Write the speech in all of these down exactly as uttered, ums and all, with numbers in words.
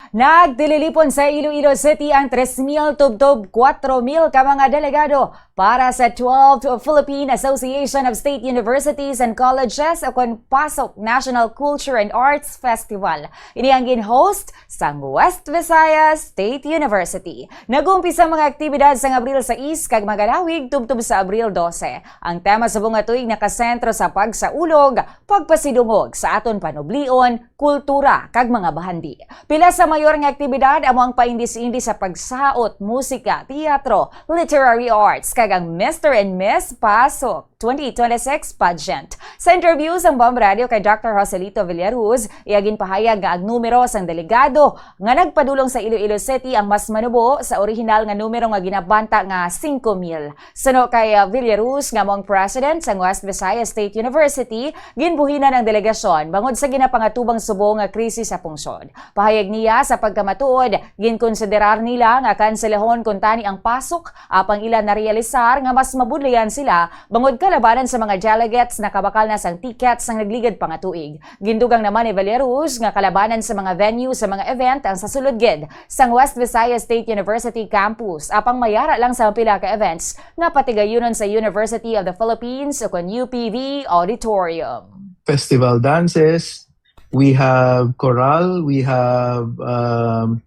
Nagtililipon sa Iloilo City ang tres mil tubtob kuwatro mil ka mga delegado para sa twelfth Philippine Association of State Universities and Colleges, o kon PASOK, National Culture and Arts Festival. Ini ang gin-host sang West Visayas State University. Nag-umpisa ang mga aktibidad sang Abril sais kag magalawig tubtob sa Abril dose. Ang tema subong nga tuig nakasentro sa pagsaulog, pagpasidungog sa aton panublion, kultura, kag mga bahandi. Pila sa mayor nga aktibidad amo ang paindis-indis sa pagsaot, musika, teatro, literary arts, kag ang Mister and Miss PASOK twenty twenty-six pageant. Sa interview sang Bomb Radio kay Doctor Joselito Villaruz, iya ginpahayag nga ang numero sang delegado nga nagpadulong sa Iloilo City ang mas manubo sa orihinal nga numero nga ginabanta nga singko mil. Suno kay, ah, Villaruz, nga amo ang president sang West Visayas State University, ginbuhinan ang delegasyon bangod sa ginapangatubang subong nga krisis sa pungsod. Pahayag niya, sa pagkamatuod, ginkonsiderar nila nga kanselahon kuntani ang PASOK, apang ila narealisar nga mas mabudlayan sila bangod kalabanan sa mga delegates nakabakal na sang ticket sang nagligad pa nga tuig. Gindugang naman ni Villaruz nga kalabanan sa mga venue sa mga event ang sa sulod gid sang West Visayas State University campus, apang mayara lang sa pila ka events nga patigayunon sa University of the Philippines o kon U P V Auditorium. Festival dances, we have chorale, we have, um,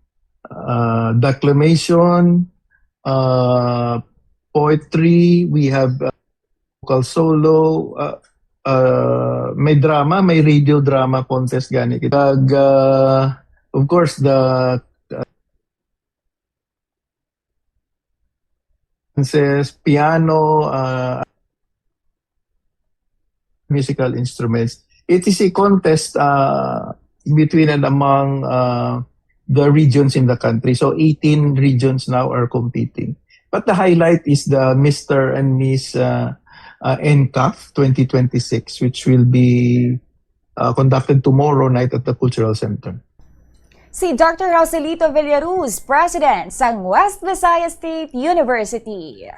uh, declamation, uh, poetry, we have, uh, vocal solo, uh, uh, may drama, may radio drama contest gani. Kag, uh, of course, the, uh, dances, piano, uh, musical instruments. It is a contest, uh, between and among, uh, the regions in the country. So eighteen regions now are competing. But the highlight is the Mister and Miss, uh, uh, NCAF twenty twenty-six, which will be, uh, conducted tomorrow night at the Cultural Center. Si Doctor Joselito Villaruz, President sang West Visayas State University.